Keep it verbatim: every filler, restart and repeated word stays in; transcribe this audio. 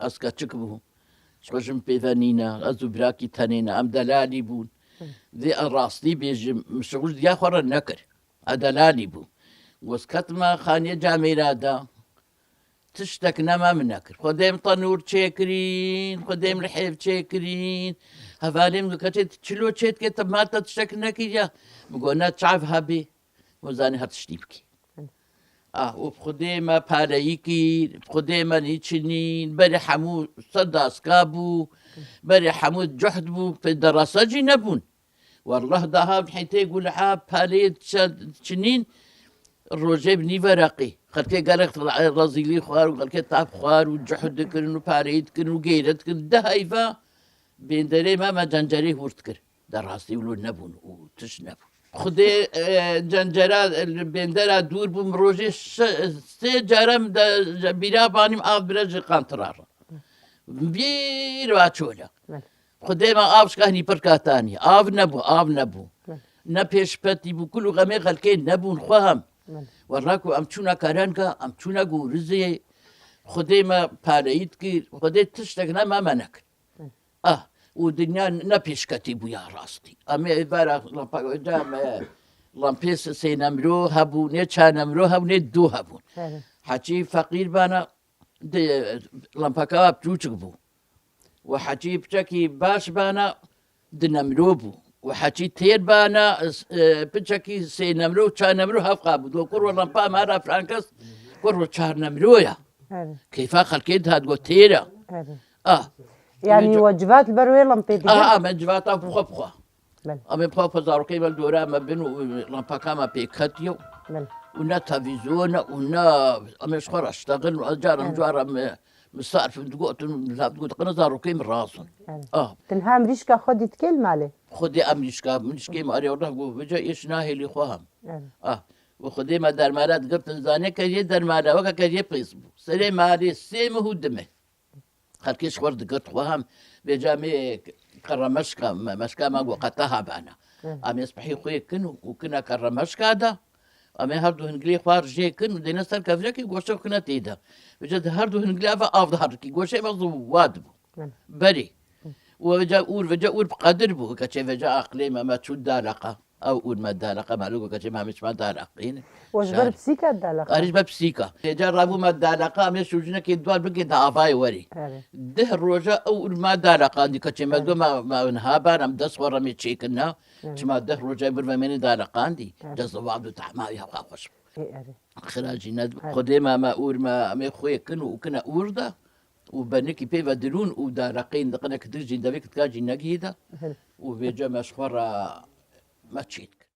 Ez keçik bûm. Ji xwe jin pê ve nîne. Ez û birakî tenê ne. Em delalî bûn. Vê ez rastî bêjim, min şixul diya xwe re nekir. Ez delalî bûm. Wez ketime xaniyê camêra de. Tiştek nema min nekir. Xwedê min tenûr çêkirîn, xwedê min lihêv çêkirîn. Hevalê min got, keçê tu çilo çê dikê, tu ma te tiştek nekiriya. Min got, ne çav hebê. Hûn zanî her tiştî bikî. Ah, û bi Xwedê me pareyî kir, bi Xwedê me nîçinîn, berê hemû sed daska bû, berê hemû cuhd bû, pê derasa jî nebûn. Wallah daha heytê gulha pareyê çe-, çinîn, rojê bi nî vereqî. Xelkê gelek rezîlî xwar û xelkê tap xwar û cuhd dikirin û pareyî dikirin û gêre dikirin. De heyva bênderê me, me cencerê hûr dikir. De rastî wilo nebûn û tişt nebûn. Xwedê, e, cencera, e, li bêndera dûr bûm, rojê şe-, sê cara min de bîra banîm av bire ji qantira re. Bîr va çole. Belê. Xwedê me av şka hinî pirka tanî. Av nebû, av nebû. Belê. Ne pêşpetî bû, kul û xemê xelkê nebûn xwe hem. Belê. Werra ku em çûna Karenga, em çûna Gûrizê, Xwedê me pareyî dikir, Xwedê tiştek ne me, me nekir. Ah, û dinya ne pêşketî bûya rastî. Em ê vera lampa, ca me lampê sê nemro hebû, nê çar nemro hebû, nê du hebûn. Belê. Heçî feqîr bana, di lampaka wa piçûçik bû. Û heçî piçekî baş bana, di nemro bû. Û heçî têr bana, e, piçekî sê nemro, çar nemro hevqa bû. Do kur we lampa me ra frankes, kur we çar nemro ya. Belê. Keyfa xelkê dihat got têr e. Belê. Ah. Yanî we civat li ber wê lampê dike? Ah, ah, me civata bi xwe bi xwe. Belê. Em ê bi xwe zarokê me li dora me bin û lampaka me pê ketiye. Belê. Û ne televîzyon e û ne em ê ji xwe re ştexil û ez caran Belê. cara me, me sarf digotin û lav digot, qina zarokê min razin. Belê. Ah. Tenha mirîşka xwe dîtikê li malê? Xwedê em mirîşka, mirîşkê me arê reh got, vêca êş nahêlî xwe hem. Belê. Ah. Û Xwedê me dermara digirtin zanê keriyê dermara weke keriyê pês bû. Serê malê sê mih û du mih. Xelkê ji xwe re digirt xwe hem. Vêca me qeremeşka, me, meşka me got qeteha bana. Hı. Em ê spehî xwe kin û kina qeremeşka de. Em ê her du hingilê xwe re jê kin û dêne ser kevrekî goşê xwe kine tê de. Vêca di her du hingilê ve av diherikî. Goşê me ziwa dibû. Hı. Berê. Hı. Û vêca ûr, vêca ûr bi qedir bû. Keçê vêca aqilê me, me çû daleqa. Ew ûr me daleqa, me lû keçê me hemî çima daleqîn. We ji ber Şar. Pisîka daleqa? Erê ji ber pisîka. Êca rabû me daleqa, em ê şûjinekê dwar bigê da avayê werî. Erê. Dih roja ew ûr me daleqandî keçê me Erê. Got me, me niha ber em dest xwe remê çêkirina. Erê. Çima dih roja bir ve mênê daleqandî. Erê. Cezewab û tahma ya xwe xweş. Ê, erê. Xira jî ne Erê. Xwedê me, me ûr me, em ê xwê kin û kine ûr de. Û benikî pê ve dirûn û daleqên diqine kidir jî devê kitka jî negihî de. Erê. Û vêca me ji xwe re me çêk.